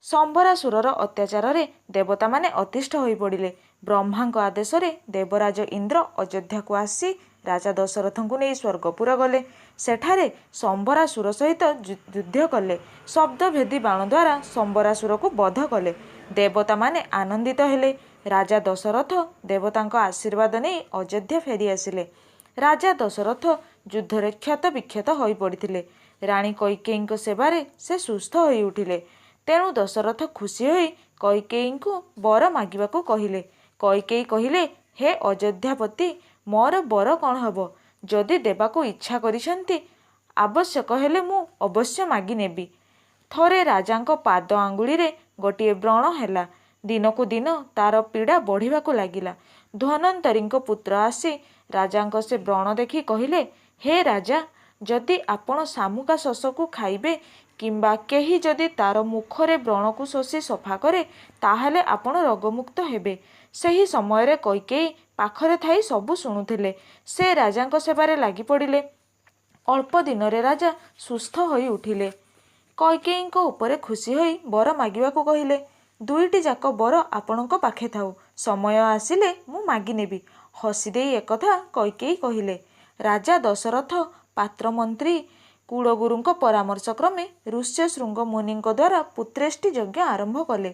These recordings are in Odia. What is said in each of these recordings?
ଶମ୍ବରାସୁରର ଅତ୍ୟାଚାରରେ ଦେବତାମାନେ ଅତିଷ୍ଠ ହୋଇପଡ଼ିଲେ। ବ୍ରହ୍ମାଙ୍କ ଆଦେଶରେ ଦେବରାଜ ଇନ୍ଦ୍ର ଅଯୋଧ୍ୟାକୁ ଆସି ରାଜା ଦଶରଥଙ୍କୁ ନେଇ ସ୍ୱର୍ଗପୁର ଗଲେ। ସେଠାରେ ଶମ୍ବରାସୁର ସହିତ ଯୁଦ୍ଧ କଲେ। ଶବ୍ଦଭେଦୀ ବାଣ ଦ୍ୱାରା ଶମ୍ବରାସୁରକୁ ବଧ କଲେ। ଦେବତାମାନେ ଆନନ୍ଦିତ ହେଲେ। ରାଜା ଦଶରଥ ଦେବତାଙ୍କ ଆଶୀର୍ବାଦ ନେଇ ଅଯୋଧ୍ୟା ଫେରିଆସିଲେ। ରାଜା ଦଶରଥ ଯୁଦ୍ଧରେ କ୍ଷତ ବିକ୍ଷତ ହୋଇପଡ଼ିଥିଲେ। ରାଣୀ କୈକେୟୀଙ୍କ ସେବାରେ ସେ ସୁସ୍ଥ ହୋଇଉଠିଲେ। ତେଣୁ ଦଶରଥ ଖୁସି ହୋଇ କୈକେୟୀଙ୍କୁ ବର ମାଗିବାକୁ କହିଲେ। କୈକେୟୀ କହିଲେ, ହେ ଅଯୋଧ୍ୟାପତି, ମୋର ବର କ'ଣ ହେବ? ଯଦି ଦେବାକୁ ଇଚ୍ଛା କରିଛନ୍ତି, ଆବଶ୍ୟକ ହେଲେ ମୁଁ ଅବଶ୍ୟ ମାଗିନେବି। ଥରେ ରାଜାଙ୍କ ପାଦ ଆଙ୍ଗୁଳିରେ ଗୋଟିଏ ବ୍ରଣ ହେଲା। ଦିନକୁ ଦିନ ତାର ପୀଡ଼ା ବଢ଼ିବାକୁ ଲାଗିଲା। ଧନ୍ୱନ୍ତରୀଙ୍କ ପୁତ୍ର ଆସି ରାଜାଙ୍କ ସେ ବ୍ରଣ ଦେଖି କହିଲେ, ହେ ରାଜା, ଯଦି ଆପଣ ଶାମୁକା ଶସକୁ ଖାଇବେ କିମ୍ବା କେହି ଯଦି ତାର ମୁଖରେ ବ୍ରଣକୁ ଶୋଷି ସଫା କରେ, ତାହେଲେ ଆପଣ ରୋଗମୁକ୍ତ ହେବେ। ସେହି ସମୟରେ କୈକେୟୀ ପାଖରେ ଥାଇ ସବୁ ଶୁଣୁଥିଲେ। ସେ ରାଜାଙ୍କ ସେବାରେ ଲାଗିପଡ଼ିଲେ। ଅଳ୍ପ ଦିନରେ ରାଜା ସୁସ୍ଥ ହୋଇ ଉଠିଲେ। କୈକେୟୀଙ୍କ ଉପରେ ଖୁସି ହୋଇ ବର ମାଗିବାକୁ କହିଲେ। ଦୁଇଟି ଯାକ ବର ଆପଣଙ୍କ ପାଖେ ଥାଉ, ସମୟ ଆସିଲେ ମୁଁ ମାଗିନେବି। ହସିଦେଇ ଏକଥା କୈକେୟୀ କହିଲେ। ରାଜା ଦଶରଥ ପାତ୍ରମନ୍ତ୍ରୀ କୁଳଗୁରୁଙ୍କ ପରାମର୍ଶ କ୍ରମେ ଋଷ୍ୟଶୃଙ୍ଗ ମୁନିଙ୍କ ଦ୍ୱାରା ପୁତ୍ରେଷ୍ଟି ଯଜ୍ଞ ଆରମ୍ଭ କଲେ।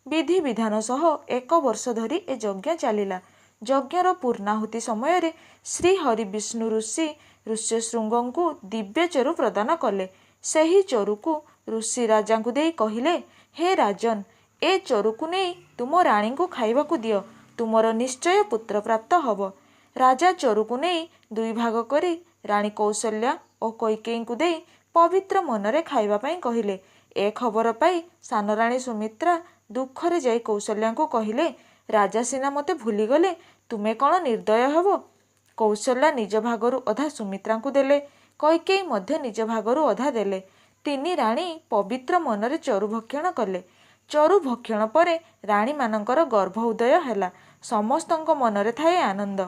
ବିଧିବିଧାନ ସହ ଏକ ବର୍ଷ ଧରି ଏ ଯଜ୍ଞ ଚାଲିଲା। ଯଜ୍ଞର ପୂର୍ଣ୍ଣାହୁତି ସମୟରେ ଶ୍ରୀହରି ବିଷ୍ଣୁ ଋଷି ଋଷ୍ୟଶୃଙ୍ଗଙ୍କୁ ଦିବ୍ୟ ଚରୁ ପ୍ରଦାନ କଲେ। ସେହି ଚରୁକୁ ଋଷି ରାଜାଙ୍କୁ ଦେଇ କହିଲେ, ହେ ରାଜନ୍, ଏ ଚରୁକୁ ନେଇ ତୁମ ରାଣୀଙ୍କୁ ଖାଇବାକୁ ଦିଅ, ତୁମର ନିଶ୍ଚୟ ପୁତ୍ରପ୍ରାପ୍ତ ହେବ। ରାଜା ଚରୁକୁ ନେଇ ଦୁଇ ଭାଗ କରି ରାଣୀ କୌଶଲ୍ୟା ଓ କୈକେୟୀଙ୍କୁ ଦେଇ ପବିତ୍ର ମନରେ ଖାଇବା ପାଇଁ କହିଲେ। ଏ ଖବର ପାଇ ସାନରାଣୀ ସୁମିତ୍ରା ଦୁଃଖରେ ଯାଇ କୌଶଲ୍ୟାଙ୍କୁ କହିଲେ, ରାଜା ସିନା ମୋତେ ଭୁଲିଗଲେ, ତୁମେ କ'ଣ ନିର୍ଦ୍ଦୟ ହେବ? କୌଶଲ୍ୟା ନିଜ ଭାଗରୁ ଅଧା ସୁମିତ୍ରାଙ୍କୁ ଦେଲେ। କୈକେୟୀ ମଧ୍ୟ ନିଜ ଭାଗରୁ ଅଧା ଦେଲେ। ତିନି ରାଣୀ ପବିତ୍ର ମନରେ ଚରୁ ଭକ୍ଷଣ କଲେ। ଚରୁ ଭକ୍ଷଣ ପରେ ରାଣୀମାନଙ୍କର ଗର୍ଭ ଉଦୟ ହେଲା। ସମସ୍ତଙ୍କ ମନରେ ଥାଏ ଆନନ୍ଦ।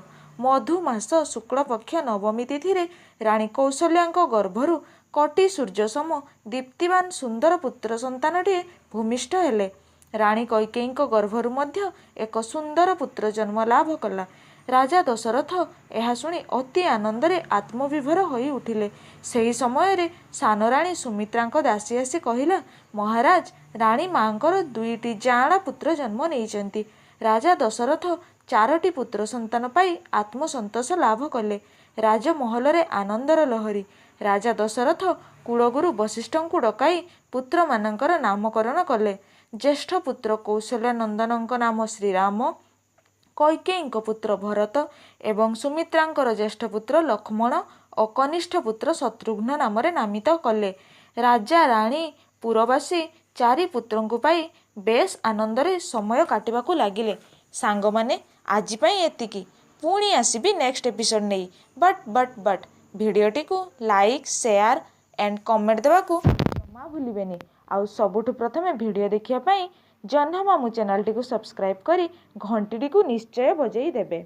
ମଧୁମାସ ଶୁକ୍ଳପକ୍ଷ ନବମୀ ତିଥିରେ ରାଣୀ କୌଶଲ୍ୟାଙ୍କ ଗର୍ଭରୁ କୋଟି ସୂର୍ଯ୍ୟସମ ଦୀପ୍ତିବାନ ସୁନ୍ଦର ପୁତ୍ର ସନ୍ତାନଟିଏ ଭୂମିଷ୍ଠ ହେଲେ। ରାଣୀ କୈକେୟୀଙ୍କ ଗର୍ଭରୁ ମଧ୍ୟ ଏକ ସୁନ୍ଦର ପୁତ୍ର ଜନ୍ମ ଲାଭ କଲା। ରାଜା ଦଶରଥ ଏହା ଶୁଣି ଅତି ଆନନ୍ଦରେ ଆତ୍ମବିଭୋର ହୋଇ ଉଠିଲେ। ସେହି ସମୟରେ ସାନରାଣୀ ସୁମିତ୍ରାଙ୍କ ଦାସୀ ଆସି କହିଲା, ମହାରାଜ, ରାଣୀ ମାଙ୍କର ଦୁଇଟି ଯାଆଁଳା ପୁତ୍ର ଜନ୍ମ ନେଇଛନ୍ତି। ରାଜା ଦଶରଥ ଚାରୋଟି ପୁତ୍ର ସନ୍ତାନ ପାଇ ଆତ୍ମସନ୍ତୋଷ ଲାଭ କଲେ। ରାଜମହଲରେ ଆନନ୍ଦର ଲହରୀ। ରାଜା ଦଶରଥ କୁଳଗୁରୁ ବଶିଷ୍ଠଙ୍କୁ ଡକାଇ ପୁତ୍ରମାନଙ୍କର ନାମକରଣ କଲେ। ଜ୍ୟେଷ୍ଠ ପୁତ୍ର କୌଶଲ୍ୟା ନନ୍ଦନଙ୍କ ନାମ ଶ୍ରୀରାମ, କୈକେୟୀଙ୍କ ପୁତ୍ର ଭରତ ଏବଂ ସୁମିତ୍ରାଙ୍କର ଜ୍ୟେଷ୍ଠ ପୁତ୍ର ଲକ୍ଷ୍ମଣ ଓ କନିଷ୍ଠ ପୁତ୍ର ଶତ୍ରୁଘ୍ନ ନାମରେ ନାମିତ କଲେ। ରାଜା, ରାଣୀ, ପୁରବାସୀ ଚାରି ପୁତ୍ରଙ୍କୁ ପାଇ ବେଶ୍ ଆନନ୍ଦରେ ସମୟ କାଟିବାକୁ ଲାଗିଲେ। ସାଙ୍ଗମାନେ, ଆଜି ପାଇଁ ଏତିକି। ପୁଣି ଆସିବି ନେକ୍ସଟ ଏପିସୋଡ଼ ନେଇ। ବଟ୍ ବଟ୍ ବଟ୍ ଭିଡ଼ିଓଟିକୁ ଲାଇକ୍, ସେୟାର ଆଣ୍ଡ କମେଣ୍ଟ ଦେବାକୁ ଜମା ଭୁଲିବେନି। ଆଉ ସବୁଠୁ ପ୍ରଥମେ ଭିଡ଼ିଓ ଦେଖିବା ପାଇଁ ଜହ୍ନ ମାମୁଁ ଚ୍ୟାନେଲଟିକୁ ସବସ୍କ୍ରାଇବ୍ କରି ଘଣ୍ଟିଟିକୁ ନିଶ୍ଚୟ ବଜେଇ ଦେବେ।